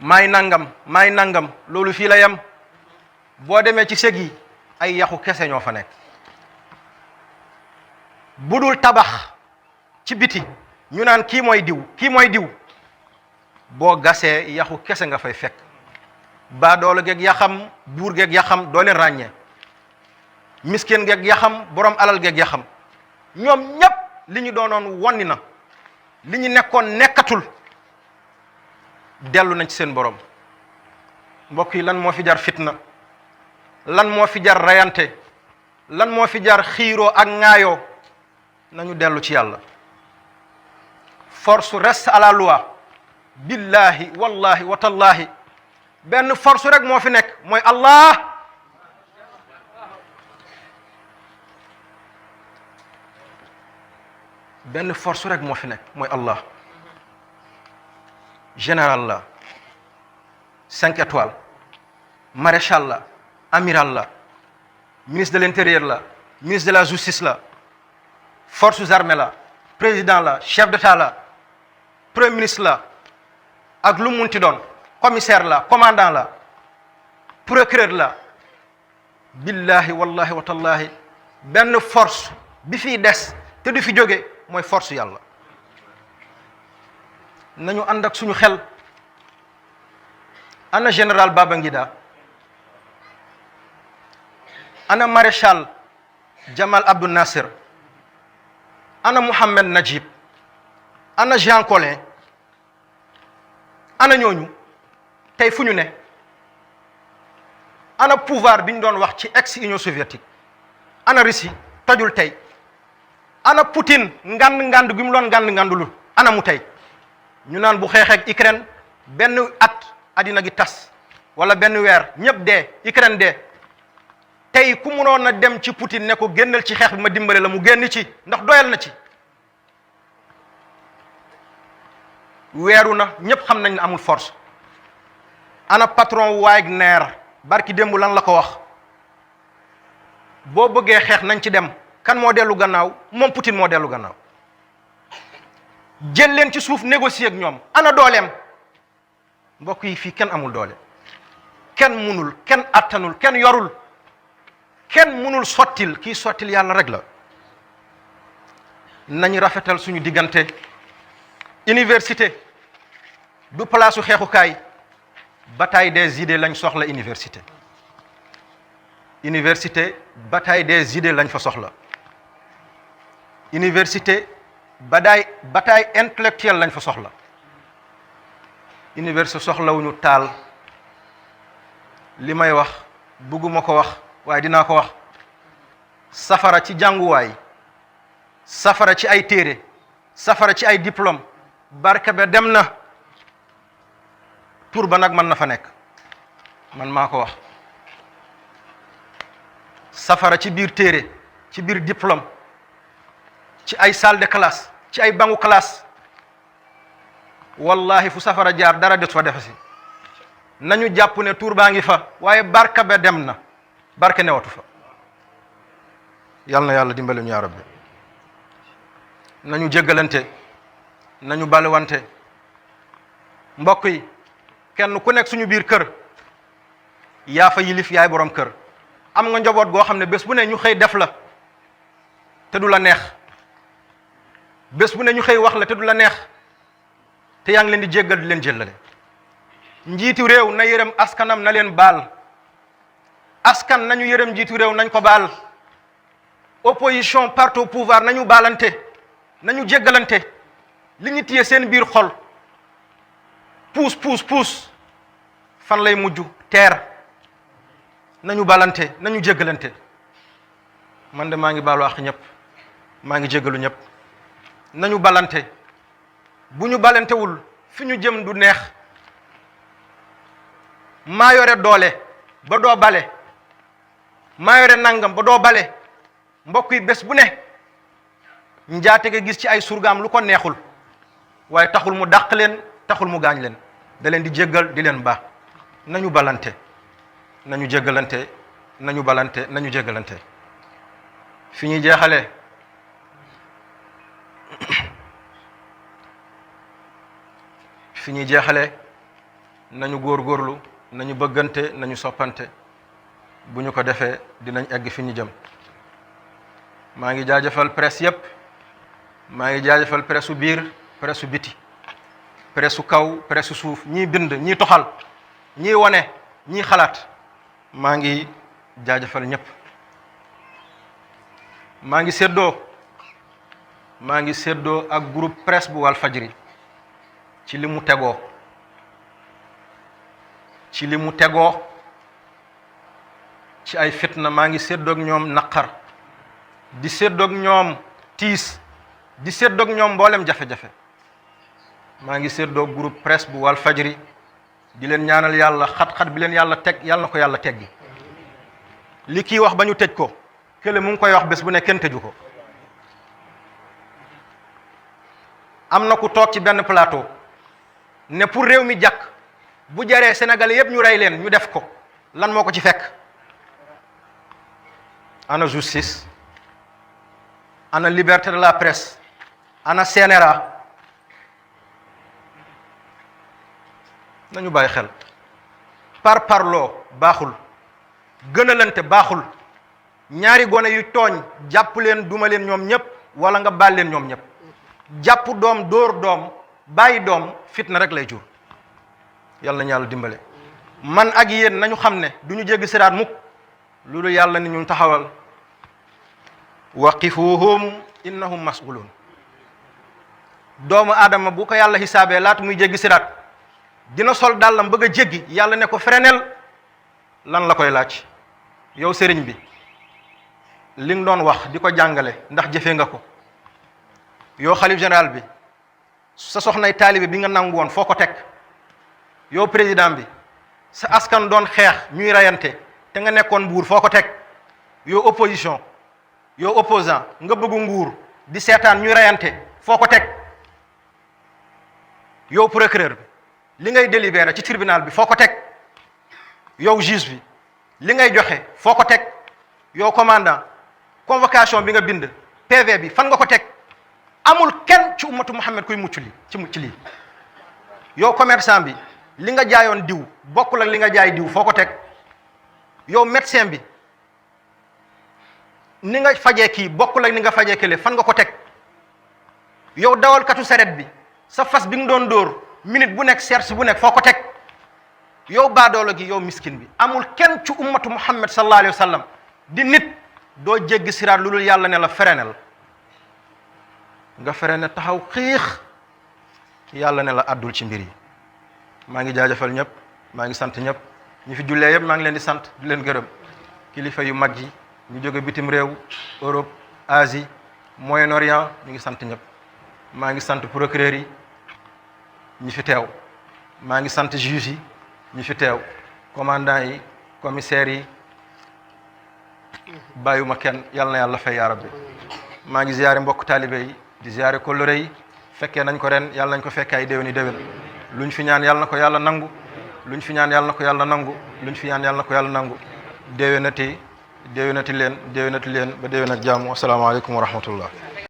maay nangam loolu fii la yem. boo demee ci sëg yi ay yaxu kese ñoo fa nekk. budul tabax ci biti ñu naan kii mooy diw boo gasee yaxu kese nga fay fekk. baadoolo geeg yaxam buur geeg yaxam doo leen ràññee. miskin geeg yaxam borom alal geeg yaxam ñoom ñépp li ñu doonoon wonni na li ñu nekkoon nekkatul dellu nañ ci seen borom. mbokk yi lan moo fi jar fitna, lan moo fi jar rayante, lan moo fi jar xiiroo ak ŋaayoo? nañu dellu ci yàlla. force reste à la loi. billahi wallahi wa tallahi benn force rek moo fi nekk mooy Allah. benn force rek moo fi nekk mooy Allah. général la 5 étoiles, maréchal la, amiral la, ministre de l'intérieur la, ministre de la justice la, forces armées la, président la, chef d'état la, premier ministre la, ak lu munti doon, commissaire la, commandant la, procureur la. billahi wallahi wa tallahi benn force bi fiy des te du fi jóge mooy force yàlla. nañu ànd ak suñu xel. ana général Babangida, ana maréchal Jamal Abdou Nasser, ana Mohamed Najib, ana Jean Collin, ana ñooñu tey fu ñu ne? ana pouvoir bi ñu doon wax ci ex Union soviétique, ana Russie tojul tey, ana Poutine ngand gi mu doon ngandulu ana mu tey? ñu naan bu xeexeeg Ukraine benn at addina gi tas wala benn weer ñëpp dee, Ukraine dee. tey ku mënoon a dem ci Poutine ne ko génnal ci xeex bi ma dimbale la mu génn ci, ndax doyal na ci. weeru na ñëpp xam nañ ne amul force. ana patron Wagner barki démb lan la ko wax? boo bëggee xeex nañ ci dem. kan moo dellu gannaaw? moom Poutine moo dellu gannaaw. jël leen ci suuf négocier ak ñoom. ana dooleem? mbokk yi fii kenn amul doole, kenn munul, kenn attanul, kenn yorul, kenn munul sottil. kii sottil yàlla rek la. nañ rafetal suñu diggante. université du palaasu xeexukaay. bataille des idées lañ soxla université. université bataille des idées lañ fa soxla. université bataille intellectuelle lañ fa soxla. université soxlawuñu taal. li may wax bugguma ko wax waaye dinaa ko wax. safara ci jànguwaay, safara ci ay téere, safara ci ay diplôme, barke ba dem na. tur ba nag mën na fa nekk, man maa ko wax. safara ci biir téere, ci biir diplôme, ci ay salle de classe, ci ay bangu classe, wallahi fu safara jaar dara des fa defe si. nañu jàpp ne tur baa ngi fa waaye barke ba dem na, barke newatu fa. yal na yàlla dimbale ñu yaa rabbi. nañu jéggalante, nañu balwante. mbokk yi kenn ku nekk suñu biir kër yaa fa yilif, yaay borom kër. am nga njaboot goo xam ne bés bu ne ñu xëy def la te du la neex, bés bu ne ñu xëy wax la te du la neex, te yaa ngi leen di jéggal di leen jëllale. njiitu réew na yërëm askanam, na leen baal. askan nañu yërëm njiitu réew, nañ ko baal. opposition parti au pouvoir nañu baalante, nañu jéggalante. li ñu téye seen biir xol puus fan lay mujj? teer. nañu balante, nañu jéggalante. man de maa ngi baalu àq ñëpp, maa ngi jéggalu ñëpp. nañu balante. bu ñu balantewul fi ñu jëm du neex. maa yore doole ba doo bale, maa yore nangam ba doo bale. mbokk yi bés bu ne njaate nga gis ci ay surgaam lu ko neexul, waaye taxul mu dàq leen, taxul mu gaañ leen. da leen di jéggal di leen baax. nañu balante, nañu jéggalante, nañu balante, nañu jéggalante. fi ñuy jeexale nañu góorgóorlu nañu bëggante nañu soppante bu ñu ko defee dinañ egg fi ñu jëm. maa ngi jaajëfal presse yépp maa ngi jaajëfal presse su biir presse su biti presse su kaw presse su suuf ñii bind ñii toxal ñii wone ñii xalaat maa ngi jaajëfal ñépp. maa ngi séddoo ak groupe presse bu Walfadjri ci li mu tegoo ci ay fitna. maa ngi séddoo ak ñoom naqar di séddoo ak ñoom tiis di séddoo ak ñoom mboolem jafe-jafe. maa ngi séddoo groupe presse bu Walfadjri di leen ñaanal yàlla xat-xat bi leen yàlla teg yàlla na ko yàlla teggi. li kii wax ba ñu tëj ko kële mu ngi koy wax bés bu ne kenn tëju ko. am na ku toog ci benn plateau ne pour réew mi jàkk bu jaree sénégalais yépp ñu rey leen ñu def ko lan moo ko ci fekk. ana justice ana liberté de la presse ana CNRA. nañu bàyyi xel parloo baaxul gënalante baaxul. ñaari gone yu tooñ jàpp leen duma leen ñoom ñëpp wala nga baal leen ñoom ñëpp. jàpp doom dóor doom bàyyi doom fitna rek lay jur. yàlla nañu yàlla dimbale. man ak yéen nañu xam ne du ñu jéggi siraat mukk loolu yàlla ni ñu taxawal waqifuhum innahum mas'ulun. doomu aadama bu ko yàlla xisaabee laata muy jéggi siraat dina sol dàllam bëgg a jéggi yàlla ne ko frenel lan la koy laaj. yow sëriñ bi li nga doon wax di ko jàngale ndax jëfee nga ko. yow xalif général bi sa soxnay taalibe bi nga nangu woon foo ko teg. yow président bi sa askan doon xeex ñuy rayante te nga nekkoon buur foo ko teg. yow opposition yow opposant nga bëggu nguur di seetaan ñuy rayante foo ko teg. yow procureur bi li ngay délibéré ci tribunal bi foo ko teg. yow juge bi li ngay joxe foo ko teg. yow commandant convocation bi nga bind PV bi fan nga ko teg. amul kenn ci ummatu Muhammad kuy mucc ci lii. yow commerçant bi li nga jaayoon diw bokkul ak li nga jaay diw foo ko teg. yow médecin bi ni nga fajee kii bokkul ak ni nga fajee kële fan nga ko teg. yow dawalkatu saret bi sa fas bi nga doon dóor minute bu nekk serse bu nekk foo ko teg. yow baadoolo gi yow miskin bi amul kenn ci ummatu Muhammad sallallahu alayhi wa sallam di nit doo jéggi siraat lu dul yàlla ne la frenel nga freiné taxaw xiix yàlla ne la àddul ci mbir yi. maa ngi jaajëfal ñëpp maa ngi sant ñëpp ñi fi jullee yëpp maa ngi leen di sant di leen gërëm. kilifa yu mag yi ñu jóge bitim réew Europe Asie Moyen-Orient ñu ngi sant ñëpp. maa ngi sant procureur yi ñi fi teew. maa ngi sant juge yi ñi fi teew. commandant yi commissaires yi bàyyuma kenn yàlla na yàlla fay yaa rabbi. maa ngi ziyaare mbokk taalibe yi di ziyaare kóllëre yi fekkee nañ ko ren yàlla nañ ko fekkee ay déwéni déwén. luñ fi ñaan yàlla na ko yàlla nangu luñ fi ñaan yàlla na ko yàlla nangu luñ fi ñaan yàlla na ko yàlla nangu. déwénati leen ba déwén ak jàmm. asalaamaaleykum wa rahmatullah.